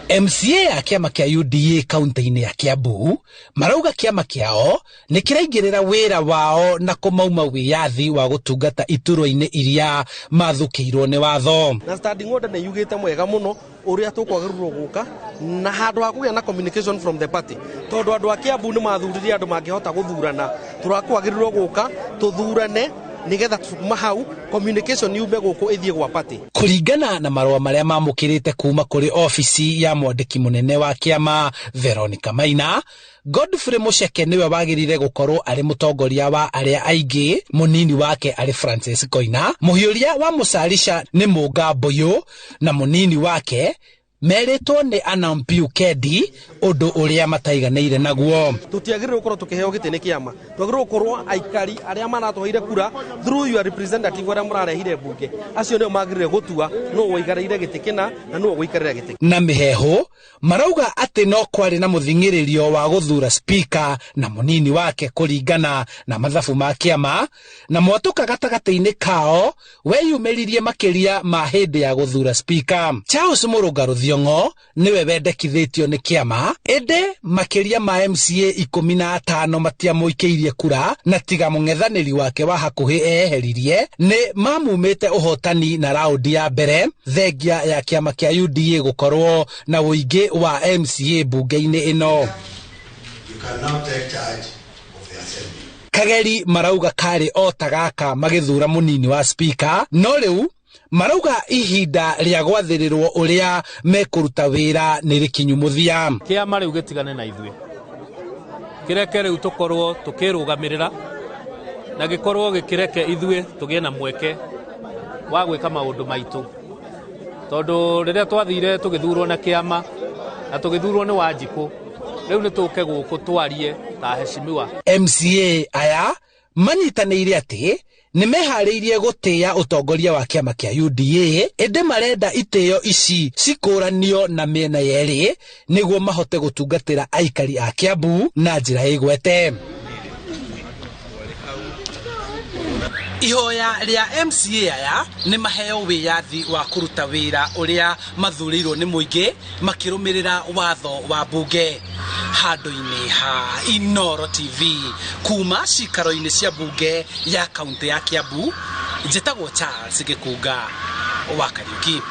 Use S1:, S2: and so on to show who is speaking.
S1: MCA ya kĩama kĩa UDA kaunti-inĩ ya Kiambu marauga kĩama kĩao nĩ kĩraingĩrĩra wĩra wao na kũmauma wĩyathi wa gũtungata iturwa-inĩ iria mathukĩirwo nĩ watho.
S2: Na standing order nĩ yugĩte mwega mũno ũrĩa tũkwagĩrĩirwo gũka na handũ ha kũgĩa na communication from the party, tondũ andũ a Kiambu nĩ mathurire andũ mangĩhota gũthurana, tũrakwagĩrĩirwo gũka tũthurane nĩgetha kuma hau communication yume gũkũ ĩthiĩ gwa party.
S1: Kũringana na marũa marĩa mamũkĩrĩte kuma kũrĩ obici ya mwandĩki mũnene wa kĩama Veronica Maina, Godfrey Mucheke nĩwe wagĩrĩire gũkorwo arĩ mũtongoria wa arĩa aingĩ, mũnini wake arĩ Francis Koina, mũhiũria wa Mũcarica nĩ Mũnga Mbũyũ na mũnini wake merĩtwo nĩ Anampiu Kendi, ũndũ ũrĩa mataiganĩire naguo.
S2: Tũtiagĩrĩirwo gũkorwo tũkĩheo gĩtĩ nĩ kĩama, twagĩrĩirwo gũkorwo aikari arĩa maratũheire kura through your representative arĩa mũrarehire mbunge, acio nĩo magĩrĩire gũtua nũ waikarĩire gĩtĩ kĩna na nũ ũgũikarĩra gĩtĩ.
S1: Na mĩheehũ marauga atĩ no kwarĩ na mũthing'ĩrĩrio wa gũthura spika na mũnini wake kũringana na mathabu ma kĩama, na mwatũka gatagatĩ-inĩ kao weyumĩririe makĩria ma hĩndĩ ya gũthura spika. Charles Mũrũnga Rũthiong'o nĩwe wendekithĩtio nĩ kĩama, ĩndĩ makĩria ma MCA 15 matiamũikĩirie kura, na tiga mũng'ethanĩri wake wa hakuhĩ eheririe nĩ mamumĩte ũhotani na raundi ya mbere, thengia ya kĩama kĩa UDA gũkorwo na ũingĩ wa MCA mbunge-inĩ ĩno.
S3: You can now take charge of the assembly.
S1: Kageri marauga karĩ o ta gaka magĩthura mũnini wa spika, no rĩu marauga ihinda rĩa gwathĩrĩrwo ũrĩa mekũruta wĩra nĩ rĩkinyu mũthia.
S4: Kĩama rĩu gĩtigane na ithuĩ, kĩreke rĩu tũkorwo tũkĩrũgamĩrĩra na gĩkorwo gĩkĩreke ithuĩ tũgĩe na mweke wa gwĩka maũndũ maitũ, tondũ rĩrĩa twathire tũgĩthurwo na kĩama na tũgĩthurwo nĩ Wanjikũ, rĩu nĩ tũke gũkũ twarie ta heshimiwa.
S1: MCA aya manyitanĩire atĩ nĩ meharĩirie gũtĩĩa ũtongoria wa kĩama kĩa UDA, ĩndĩ marenda itĩo ici cikũranio na mĩena yerĩ nĩguo mahote gũtungatĩra aikari a Kiambu na njĩra ĩgwete. Ihoya rĩa MCA aya nĩ maheo wĩyathi wa kũruta wĩra ũrĩa mathurĩirwo nĩ mũingĩ makĩrũmĩrĩra watho wa mbunge. Handũ-inĩ ha Inooro TV kuma cikaro-inĩ cia mbunge ya kaunti ya Kiambu, njĩtagwo Charles Gĩkunga wa Kariuki.